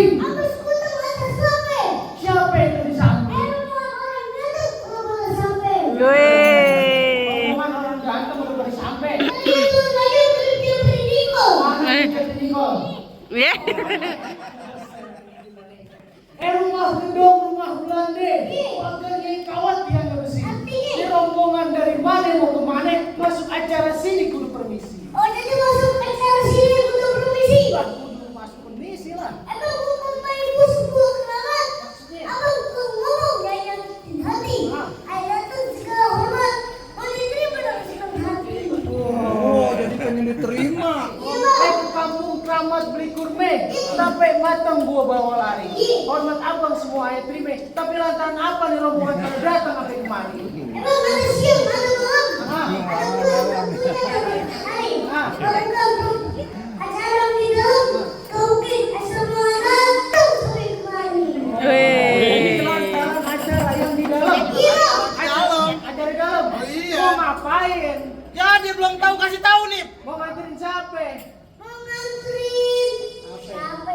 samping. Apa skuter atas sampai? Siapa itu di samping? Orang ganteng kalau sampai. Weh. Omongan orang ganteng udah di samping. Itu lagi berdiko. Mana jadi Nicole? Ya. Rumah gedung, rumah Belanda. Warganya yang kawat dia nggak besi. Ini rombongan dari mana mau ke mana? Masuk acara sini kudu permisi. Oh, jadi masuk acara sini kudu permisi. Lah, kudu masuk permisi lah. Emang ngomong main busuk gua kenalan. Abang gua ngomong gak nyakitin hati. Ayah tuh segala hormat. Mau diterima dong segala hati. Oh, jadi pengen diterima. Ke kampung Keramat beli kurme. Sampai matang gua bawa lari. Hormat abang semua ayah terima. Tapi lantaran apa nih rombongan pada datang sampai kemari? Emang ada siang, ada malam. Ah. Ada bulan, hari. Kalau kamu acara di dalam, kau bikin semua datang sampai kemari. Weh. Ini lantaran acara yang di dalam. Iya. Acara di dalam. Oh, iya. Mau ngapain? Ya, dia belum tahu, kasih tahu nih. Mau nganterin siapa? Mau nganterin siapa?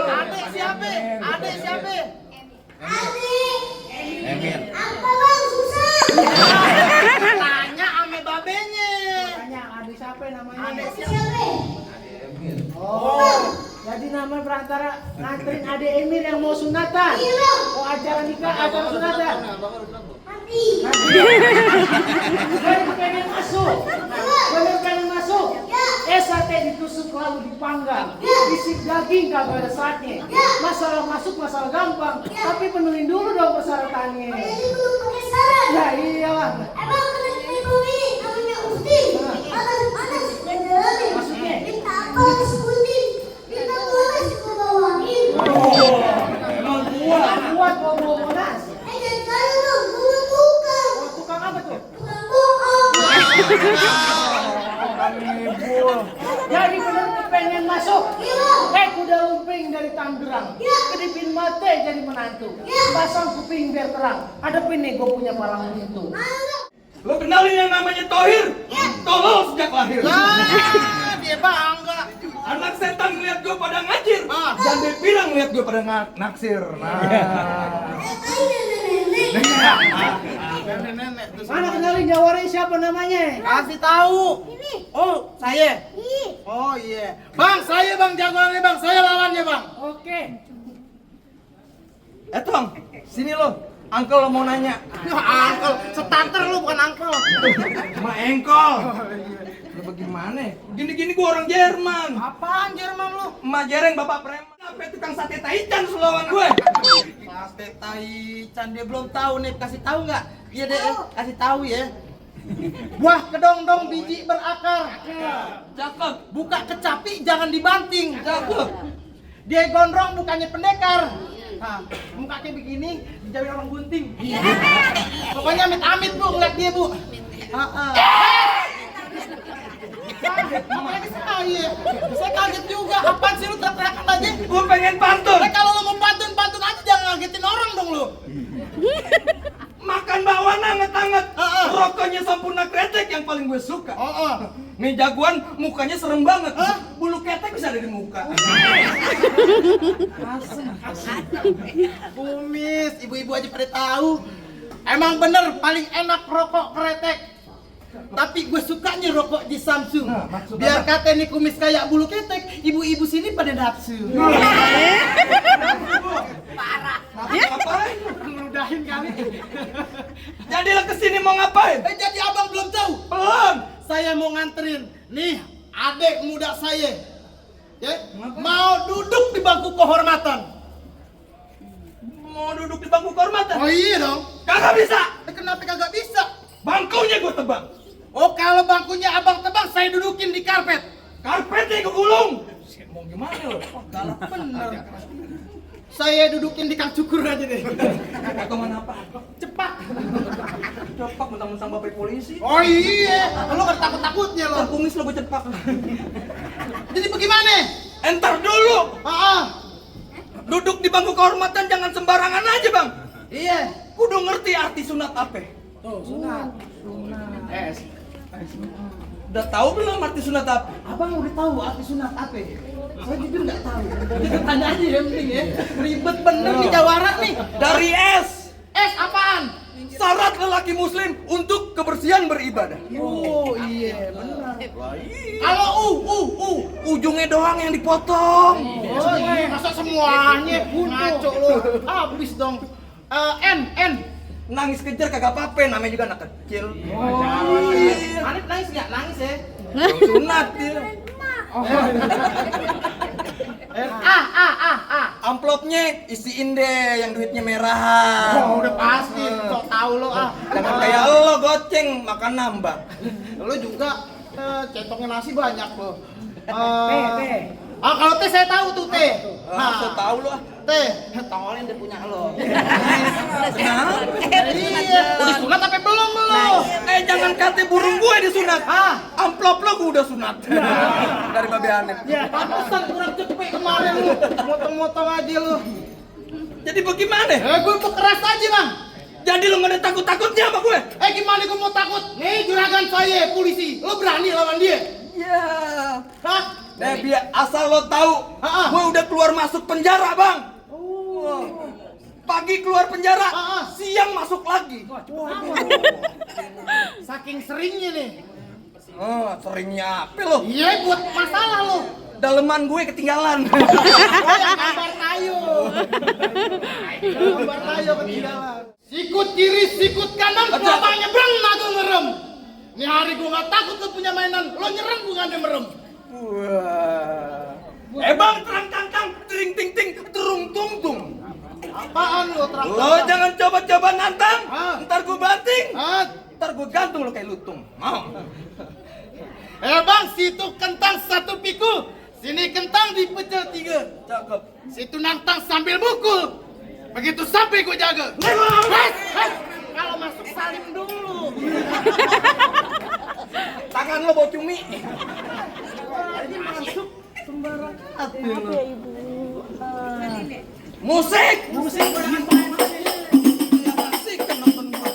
Adek siapa? Adek siapa? Adik. Emil. Apa bang susah? Tanya ame babenya. Tanya adik siapa namanya? Adik Siapa? Oh, jadi nama perantara nganterin adik Emir yang mau sunatan. Iya bang. Oh, acara nikah, acara sunatan. Mati. Gue pengen masuk. Gue pengen masuk. Sate ditusuk lalu dipanggang. Isi daging kagak ada seratnya. Masalah masuk masalah gampang. Tapi penuhin dulu dong persyaratannya. Jadi kudu pakai syarat. Ya iyalah. Emang kena ibu ini namanya Usti. Panas dan jalan. Maksudnya? Minta apa sebutin. Minta bola suka bawain. Emang kuat mau bawa Monas. Jangan kali dong, gue tukang. Oh, tukang apa tuh? Tukang bohong. Jadi bener pengen masuk. Iya. Kuda lumping dari Tangerang. Iya. Kedipin mate jadi menantu. Pasang kuping biar terang. Hadapin nih gue punya palang pintu. Mana? Lo kenalin yang namanya Tohir? Tolol sejak lahir. Dia bangga. Anak setan ngeliat gue pada ngajir. Dan dia bilang ngeliat gue pada naksir. Nah. Nenek-nenek tuh. Mana kenalin jawarin siapa namanya? Kasih tahu. Ini. Oh, saya. Ini. Oh iya. Bang, saya bang jagoannya bang. Saya lawannya bang. Oke. Tong, sini lo. Uncle lo mau nanya. Angkel, starter lu bukan angkel. Ma engkol. Lo bagaimana? Gini-gini gue orang Jerman. Apaan Jerman lu? Emak jereng bapak preman. Apa tukang sate taichan selawan gue? Sate taichan dia belum tahu nih, kasih tahu nggak? Iya deh, kasih tahu ya. Buah kedong-dong biji berakar. Cakep. Buka kecapi jangan dibanting. Cakep. Dia gondrong bukannya pendekar. Nah, muka kayak begini dijauhi orang gunting. Pokoknya amit-amit bu ngeliat dia bu. Makanya saya kaget juga. Apaan sih lu teriak-teriakan aja? Gue pengen pantun. Kalau lu mau pantun aja jangan ngagetin orang dong lu. Makan bakwan anget-anget. Rokoknya Sampurna Kretek yang paling gue suka. Nih jagoan mukanya serem banget. Bulu ketek bisa ada di muka. Kumis, ibu-ibu aja pada tahu. Emang bener paling enak rokok Kretek. Tapi gue sukanya rokok di Samsung. Biar kata nih kumis kayak bulu ketek, ibu-ibu sini pada nafsu. Parah. Ngapain? Ngeludahin kali. Jadi lo kesini mau ngapain? Jadi abang belum tahu. Belum. Saya mau nganterin nih adik muda saya. Ya, mau duduk di bangku kehormatan. Mau duduk di bangku kehormatan? Oh iya dong. Kagak bisa. Kenapa kagak bisa? Bangkunya gue tebang. Oh kalau bangkunya abang tebang saya dudukin di karpet. Karpetnya gue gulung. Mau gimana lo? Galak bener. Saya dudukin di kang cukur aja deh. Potongan apa? Cepat. Cepak mentang-mentang bapak polisi. Oh iya, lo kan takut-takutnya lo. Kumis lo gue cepak. Jadi bagaimana? Entar dulu. Duduk Di bangku kehormatan jangan sembarangan aja bang. iya. Kudu ngerti arti sunat apa? Tuh, sunat. Udah tahu belum arti sunat apa? Abang udah tahu arti sunat apa? Saya jujur nggak tahu. Kita tanya aja yang penting ya. Ribet bener nih jawara nih. Dari S. S apaan? Syarat lelaki muslim untuk kebersihan beribadah. Oh iya benar. Kalau ujungnya doang yang dipotong. Oh iya masa semuanya ngaco lo. Habis dong. N. Nangis kejar kagak apa-apa, namanya juga anak kecil. Oh iya. Hanif nangis nggak? Nangis ya. Sunat dia. Amplopnya isiin deh yang duitnya merahan. Oh udah pasti. Sok tahu lo ah. Jangan kayak lo goceng makan nambah. Lo juga centongnya nasi banyak lo. Teh. Kalau teh saya tahu tuh teh. Aku tahu lo. Teh, tolongin dia punya lo. Kenapa? Iya, udah sunat tapi belum lo. Jangan kata burung gue disunat. Amplop lo gue udah sunat. Dari Babe Hanif. Ya, pantesan kurang cepet kemarin lu. Motong-motong aja lu. Jadi bagaimana? Gue mau keras aja bang. Jadi lo gak ada takut-takutnya sama gue? Gimana gue mau takut? Nih juragan saya polisi. Lo berani lawan dia? Ya. Hah? Biar asal lo tahu, gue udah keluar masuk penjara bang. Pagi keluar penjara, siang masuk lagi. Saking seringnya nih. Seringnya apa lo? Iya buat masalah lo. Daleman gue ketinggalan. Yang gambar kayu. Gambar kayu ketinggalan. Sikut kiri, sikut kanan, kelapa nyebrang, naga merem. Ini hari gue gak takut lo punya mainan. Lo nyerang gue gak ada merem. Wah. Bang, terang tang ting ting ting, terung tung tung. Apaan lo terang? Lo jangan coba-coba nantang. Ntar gue banting. Ntar gue gantung lo kayak lutung. Mau? Bang, situ kentang satu pikul. Sini kentang dipecah 3. Cakep. Situ nantang sambil mukul. Begitu sampai gue jaga. Kalau masuk salim dulu. Tangan lo bau cumi. Ini masuk sembarang hati lo. Musik. Musik Asik kan nonton gua.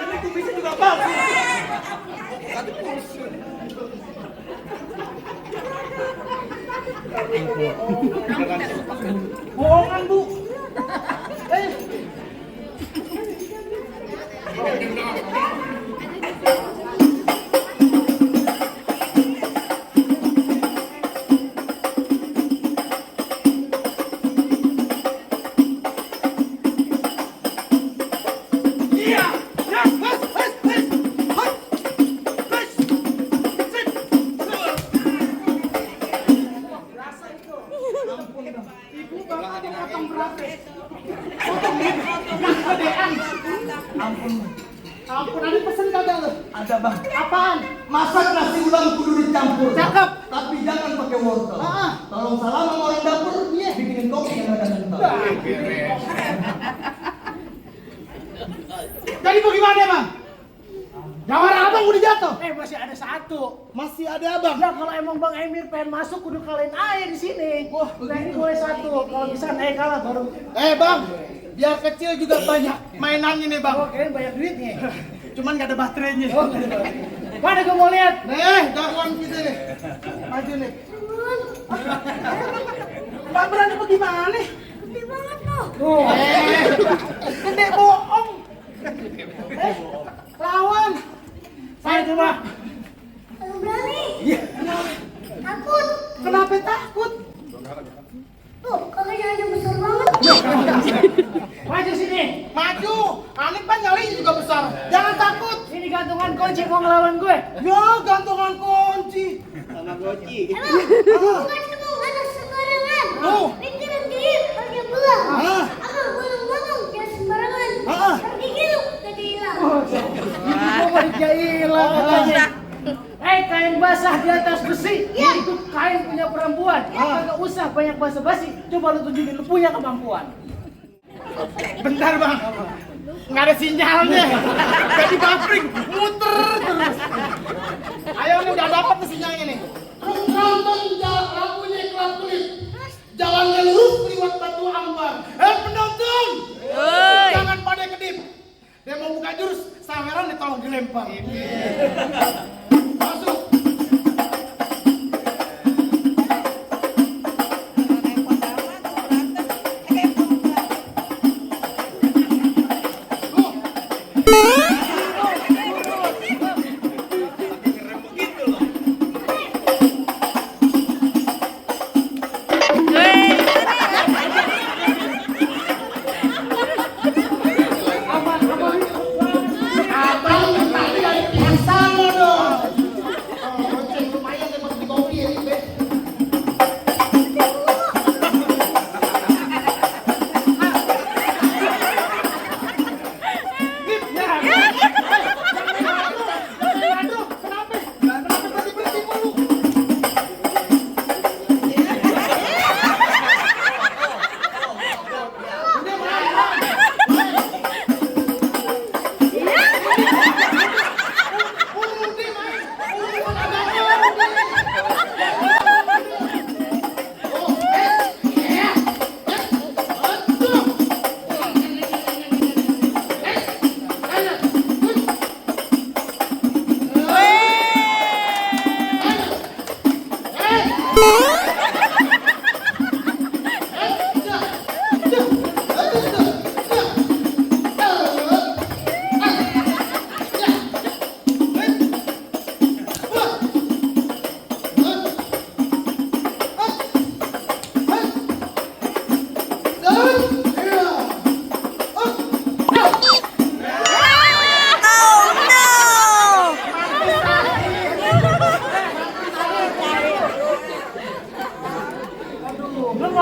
Ini kumisnya juga palsu. bohongan bu. Ampun, ada pesen kagak lo? Ada bang. Apaan? Masak nasi ulam kudu dicampur. Cakep. Tapi jangan pakai wortel. Ah. Tolong salam sama orang dapur. Iya. Bikinin kopi yang ada kental. Jadi bagaimana bang? Jawara abang udah jatuh. Masih ada satu. Masih ada abang. Ya kalau emang Bang Emir pengen masuk kudu kalian air di sini. Wah, nah ini boleh satu. Kalau bisa kalah baru. Bang, biar kecil juga banyak mainannya nih bang. Oh, kalian banyak duitnya. Cuman gak ada baterainya. Oh, nggak ada. Mana gue mau lihat? Jagoan kita nih. Maju nih. Mbak berani bagaimana? Gede banget loh. Tuh. Gede bohong. Lawan. Saya coba. Kalau berani. Takut. Kenapa takut? Tuh, kakaknya aja besar banget. Maju sini. Maju. Aneh kan nyalinya juga besar. Jangan takut. kunci mau ngelawan gue? Ya, gantungan kunci. Emang bukan kamu anak sembarangan. Oh. Pikiran diri pakai bola. Ah. Abang belum ngomong jangan sembarangan. Ah. Pergi gitu jadi hilang. Itu mau dijailah katanya. Kain basah di atas besi. Itu kain punya perempuan. Kagak usah banyak basa-basi. Coba lu tunjukin lu punya kemampuan. Bentar bang, nggak ada sinyalnya. Jadi buffering, muter terus. Ayo nih udah dapat nih sinyalnya nih. Nonton lampunya iklan kulit. Jalannya lurus lewat batu ambar. Penonton, Oi. jangan pada kedip. Dia mau buka jurus, saweran ditolong dilempar. Masuk. Abang tadi dari pasar lo dong. Lonceng lumayan deh masuk di kopi ya ini.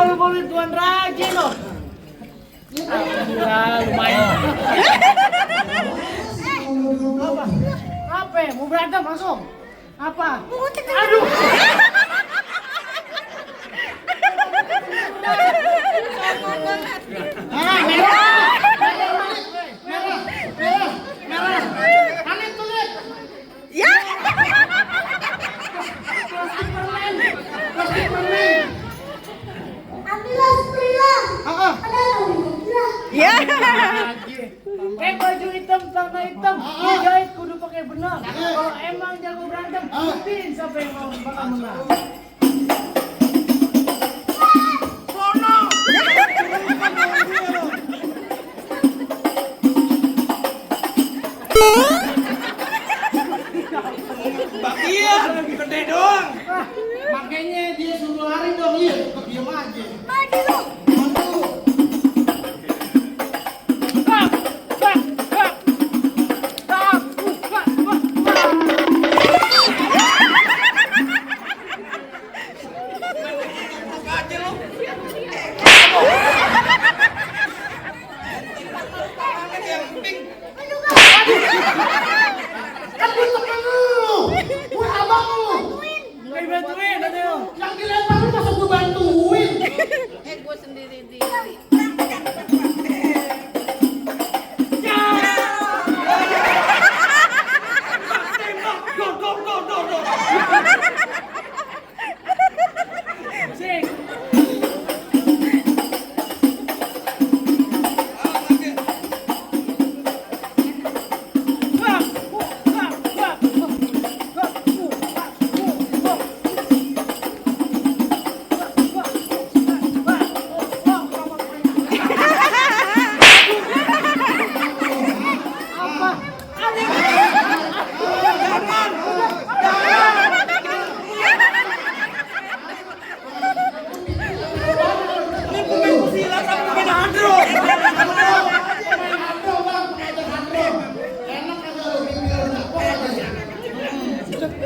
Lu mau tuan rajin loh. Alhamdulillah lumayan. Apa? Apa? Mau berantem langsung? Apa? Aduh. Ambillah sepirilah. Ada lah. Ya. Baju hitam, celana hitam, dijahit kudu pakai benar. Kalau emang jago berantem, buktiin siapa yang bakal menang. Bagian, gede doang. Makanya dia suruh lari dong, iya, kok diem aja. Maju lu. Aja lo. Yang penting Kan gue temen lu, gue abang lu. Bantuin, aduh. Yang dilempar lu masa gue bantuin? Gue sendiri.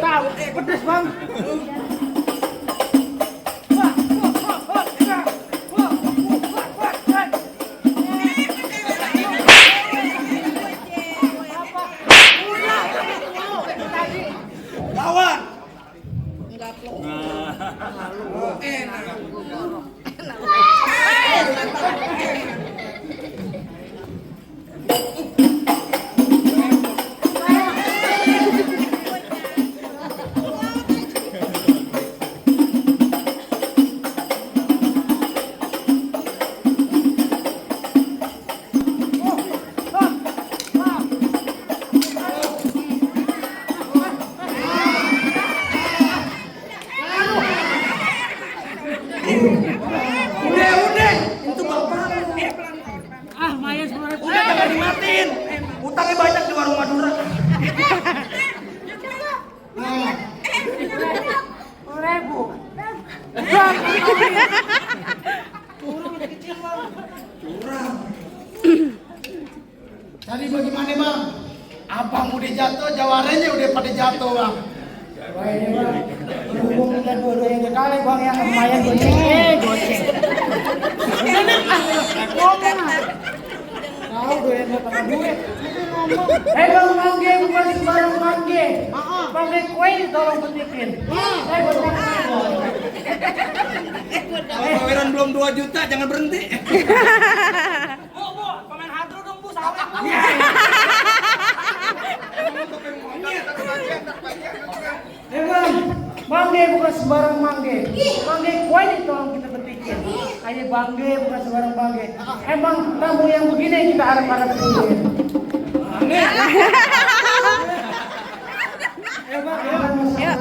Wow, pedes bang. Lawan. Udah. Itu bapak. Ah, mayan 10.000. Udah jangan dimatiin. Utangnya banyak di warung Madura. 10.000. Jadi bagaimana bang? Abang udah jatuh, jawarannya udah pada jatuh bang. Wah ini bang, berhubung kita dua-duanya sekali bang yang lumayan goceng, goceng. Ngomong. Tahu doyan gak pakai duit. Bang mangge bukan sembarang mangge. Mangge kue ini tolong petikin. Saya goceng. Kalau pameran belum 2 juta jangan berhenti. Bu, pemain hadro dong bu, salah. Bang, mangge bukan sembarang mangge. Mangge kue ini tolong kita petikin. Ayo bangge bukan sembarang bangge. Emang tamu yang begini yang kita harap-harap dulu. Ya bang, ya.